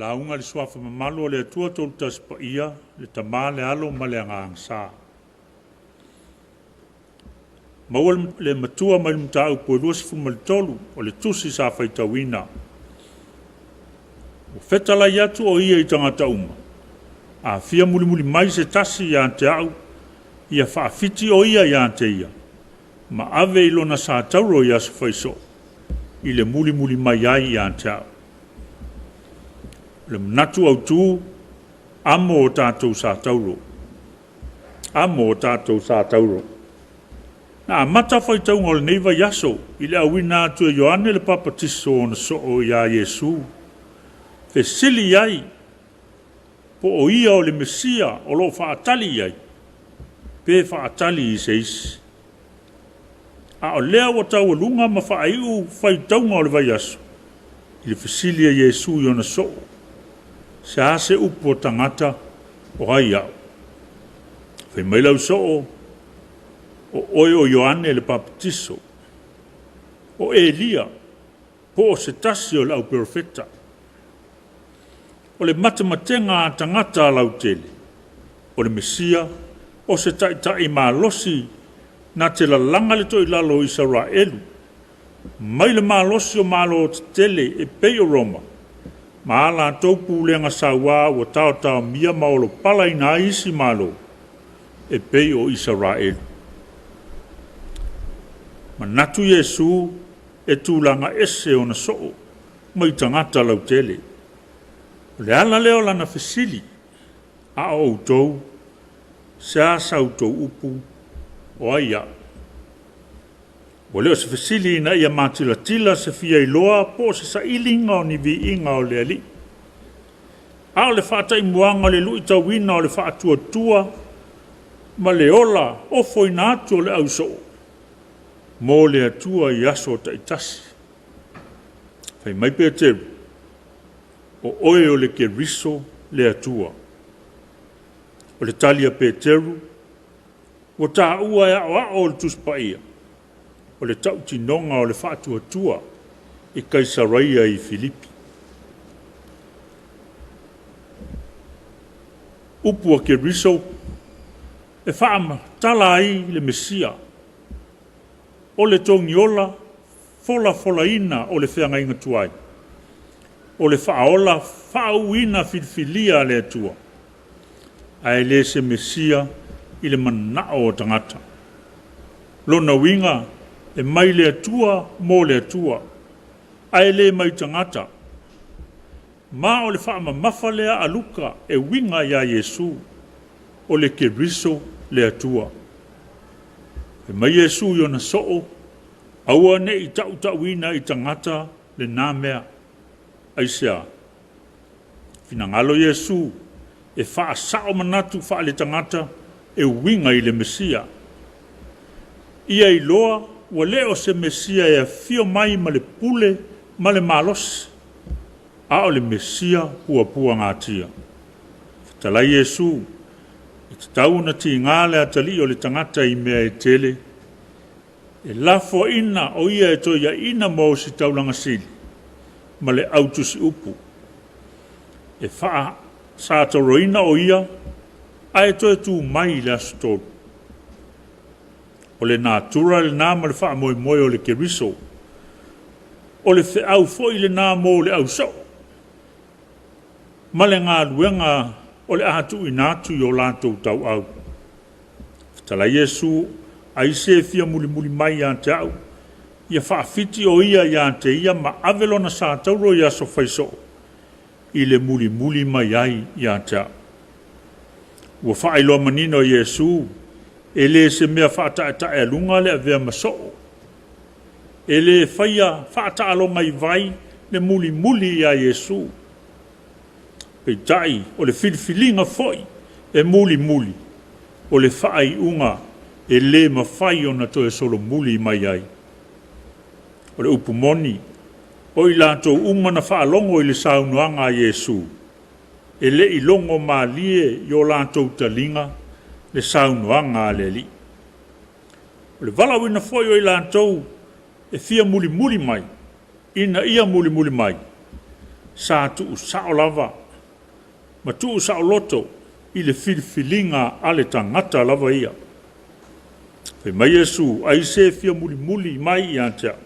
Lauga i le Suafa mamalu o le Atua Tolutasi Paia, le Tama, le Alo ma le Agaga Sa. Maua le matua mai le mataupu e 23 o le tusi sa faitauina. Ua fetalai atu o ia i tagata uma, a fia mulimuli mai se tasi ia te au, ia faafiti o ia ia te ia, ma ave i lona satauro i aso faisoo, i le mulimuli mai ai ia te au. O le manatu autu, amo o tatou satauro. Amo o tatou satauro. Na amata faitauga o lenei vaiaso i le auina atu e Ioane le Papatiso o ona soo iā Iesu, fesili i ai po o ia o le Mesia o lo o faatali i ai, pe faatali i se isi. A o lea ua taualuga ma faaiu faitauga o le vaiaso i le fesili a Iesu i ona soo, se a se upu o tagata o ai au? Fai mai lau soo, o oe o Ioane le Papatiso, o Elia, po o se tasi o le auperofeta. O le matematega a tagata lautele, o le Mesia, o se taitai malosi na te lalaga le toilalo o Isaraelu, mai le malosi o malo tetele e pei o Roma, ma a latou pulega sauā ua taotaomia ma olopalaina ai isi malo e pei o Isaraelu. Manatu Iesu e tulaga ese ona soo mai tagata lautele. O le ala lea o lana fesili, a o outou, se a sa outou upu, o ai au? Ua le o se fesili ina ia matilatila se fia iloa po o se sailiga o ni viiga o le Alii, a o le faataimuaga o le luitauina o le faatuatua ma le ola ofoina atu o le ausoo mo le Atua i aso taitasi. Fai mai Peteru, o oe o le Keriso le Atua. O le tali a Peteru, ua taua e aoao o le Tusi Paia, o le tautinoga o le faatuatua i Kaisaraia i Filipi. Upu a Keriso e faamatala ai le Mesia, o le togiola folafolaina o le feagaiga tuai, o le faaola faauuina filifilia a le Atua, ae le se Mesia i le manao o tagata. Lona uiga, e mai le Atua mo le Atua, ae le mai tagata. Ma o le faamamafa lea a Luka e uiga iā Iesu, o le Keriso le Atua. Fai mai Iesu i ona soo, aua ne i tautauina i tagata lena mea. Aisea? Finagalo Iesu e faasao manatu faaletagata e uiga i le Mesia. Ia iloa ua le o se Mesia e afio mai ma le pule ma le malosi, a o le Mesia puapuagatia. Fetalai Iesu, e tatau ona tiga le atalii o le tagata i mea e tele, e lafoaina o ia e toiaina ma ositaulaga sili ma le autusiupu. E faasatauroina o ia, ae toe tu mai i le aso 3. O le natura lena ma le faamoemoe o le Keriso. O le feau foi lena mo le ausoo, ma le galuega o le a tuuina atu i o latou tauau. Fetalai Iesu, ai se fia mulimuli mai ia te au, ia faafiti o ia ia te ia ma ave lona satauro i aso faisoo, i le mulimuli mai ai ia te au. Ua faailoa manino e Iesu, e le se mea faataetaealuga le avea ma soo. E le faia faataaloga i vai le mulimuli ia Iesu. Peitai, o le filifiliga foi e mulimuli, o le faaiuga e le mafai ona toe solomuli mai ai. O le upu moni, o i latou uma na faalogo i le saunoaga a Iesu, e le i logo malie i o latou taliga le saunoaga a le Alii. O le valaauina foi o i latou e fia mulimuli mai, ina ia mulimuli mai, sa tuusao lava ma tuusaoloto i le filifiliga a le tagata lava ia. Fai mai Iesu, ai se fia mulimuli mai ia te au,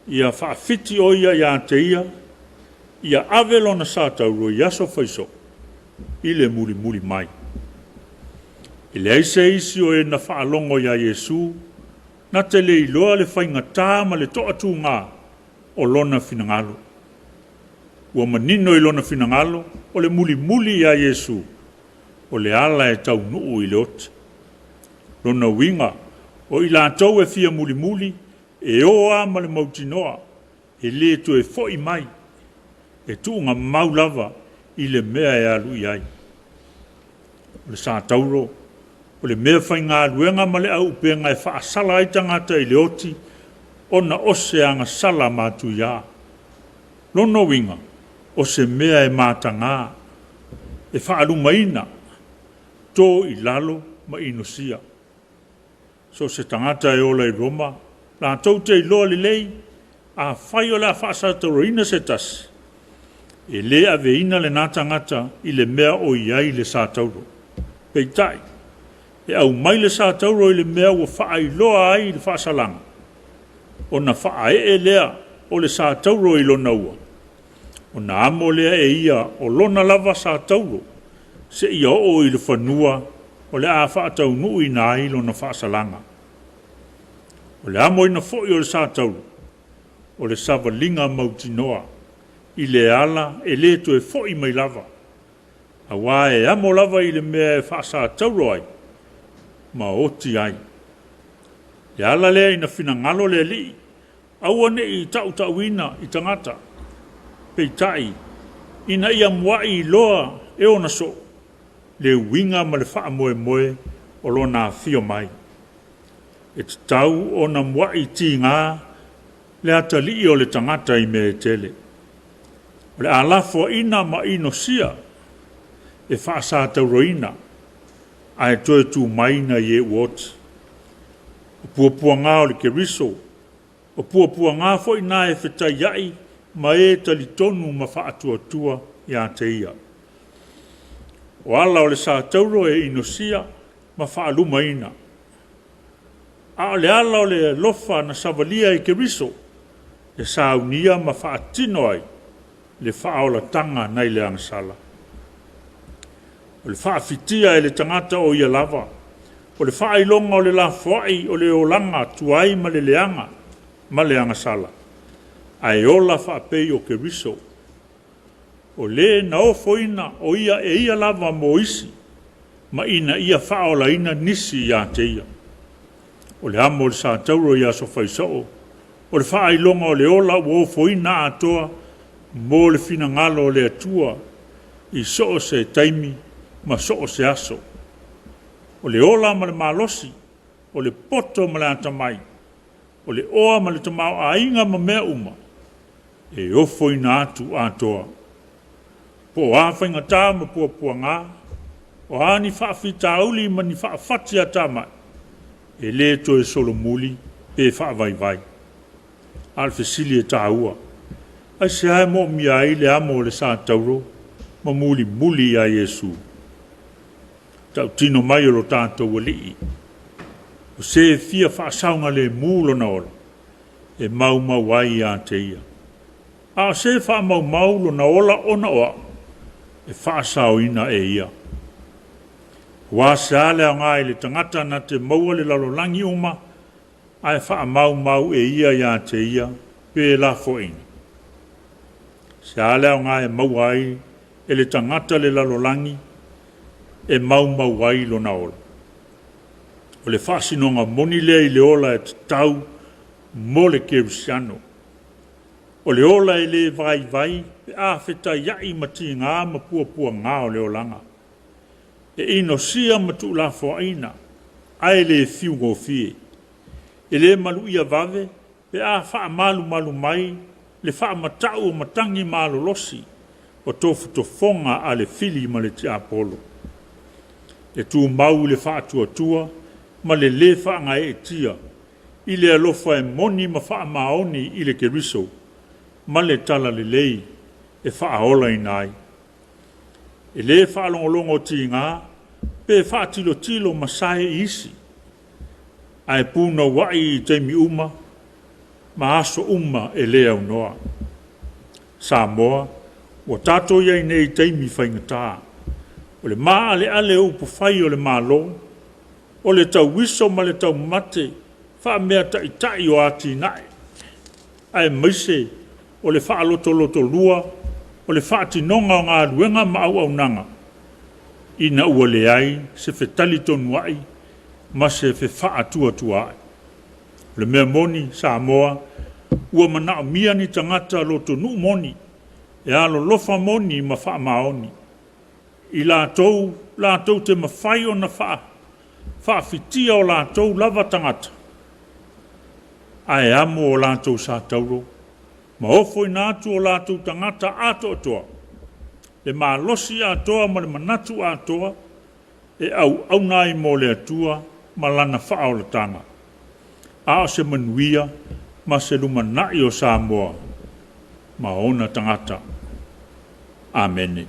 ia faafiti o ia ia te ia, ia ave lona sa tauro i aso faisoo i le mulimuli mai. E leai se isi o e na faalogo iā Iesu na te le iloa le faigatā ma le toatūgā o lona finagalo. Ua manino i lona finagalo o le mulimuli iā Iesu o le ala e taunuu i le oti. Lona uiga, o i latou e fia mulimuli, e o lava ma le mautinoa, e le toe foi mai, e tuugamau lava i le mea e alu i ai. O le satauro, o le mea faigaluega ma le auupega e faasala ai tagata i le oti, ona o se agasala matuiā. Lona uiga, o se mea e matagā, e faalumaina, to i lalo ma inosia. So o se tagata e ola i Roma, latou te iloa lelei, afai o le a faasatauroina se tasi, e lē aveina lenā tagata i le mea o i ai le satauro. Peitai, e aumai le satauro i le mea ua faailoa ai le faasalaga, ona faaee lea o le satauro i lona ua, ona amo lea e ia o lona lava satauro, seia oo i le fanua o le a faataunuuina ai lona faasalaga. O le amoina foi o le satauro, o le savaliga mautinoa i le ala e lē toe foi mai lava, auā e amo lava i le mea e faasatauro ai ma oti ai. Le ala lea ina finagalo le Alii, aua ne i tautauina i tagata, peitai, ina ia muai iloa e ona soo le uiga ma le faamoemoe o lona afio mai. E tatau ona muai tigā le atalii o le tagata i mea e tele. O le a lafoaiina ma inosia e faasatauroina, ae toe tu mai nai e ua oti. O puapuagā o le Keriso, o puapuagā foi na e fetaiai ma e talitonu ma faatuatua ia te ia. O ala o le satauro e inosia ma faalumaina, a o le ala o le alofa na savalia e Keriso e saunia ma faatino ai le faaolataga nai le agasala. O le faafitia e le tagata o ia lava, o le faailoga o le lafoai o le olaga tuai ma le leaga ma le agasala, ae ola faapei o Keriso, o le na ofoina o ia e ia lava mo isi, ma ina ia faaolaina nisi ia te ia. O le amo o le satauro i aso faisoo, o le faailoga o le ola ua ofoina atoa mo le finagalo o le Atua i so o se taimi ma so o se aso. O le ola ma le malosi, o le poto ma le atamai, o le oa ma le tamaoaiga ma mea uma, e ofoina atu atoa. Po o a faigatā ma puapuagā, o a ni faafitauli ma ni faafatiatamai, e lē toe solomuli pe faavaivai. A o le fesili e taua, aisea e moomia ai le amo o le satauro ma mulimuli iā Iesu? Tautino mai o lo tatou Alii, o se e fia faasaogalēmū lona ola, e maumau ai ia te ia. A o se e faamaumau lona ola ona o au, e faasaoina e ia. Auā se a le aoga i le tagata na te maua le lalolagi uma, ae faamaumau e ia ia te ia pe lafoaiina? Se a le aoga e maua ai e le tagata le lalolagi e maumau ai lona ola? O le faasinoga moni lea i le ola e tatau mo le kerisiano. O le ola e lē vaivai pe a fetaiai ma tigā ma puapuagā o le olaga. E inosia ma tuulafoaiina, ae le fiugofie. E lē maluia vave pe a faamalumalu mai le faamatau o matagi malolosi o tofotofoga a le fili ma le tiapolo. E tumau i le faatuatua ma le lē faagaeetia i le alofa e moni ma faamaoni i le Keriso ma le Talalelei. e faaolaina ai. E lē faalogologo tiga pe faatilotilo ma sae i isi, ae punouai i taimi uma ma aso uma e lē aunoa. Samoa, ua tatou i ai nei i taimi faigata. O le maaleale o upufai o le Malo, o le tauiso ma le taumate faameataitai o atinae, aemaise o le faalotolotolua o le faatinoga o galuega ma auaunaga, ina ua leai se fetalitonuai ma se fefaatuatuaai. O le mea moni Samoa, ua manaomia ni tagata lotonuu moni, e alolofa moni ma faamaoni, i latou latou te mafai ona faafitia o latou lava tagata, ae amo o latou sa taulo ma ofoina atu o latou tagata atoatoa, le malosi atoa ma le manatu atoa e auauna ai mo le Atua ma Lana faaolataga, a o se manuia ma se lumanai o Samoa ma ona tagata. Amene.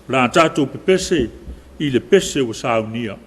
O le a tatou pepese i le pese ua saunia.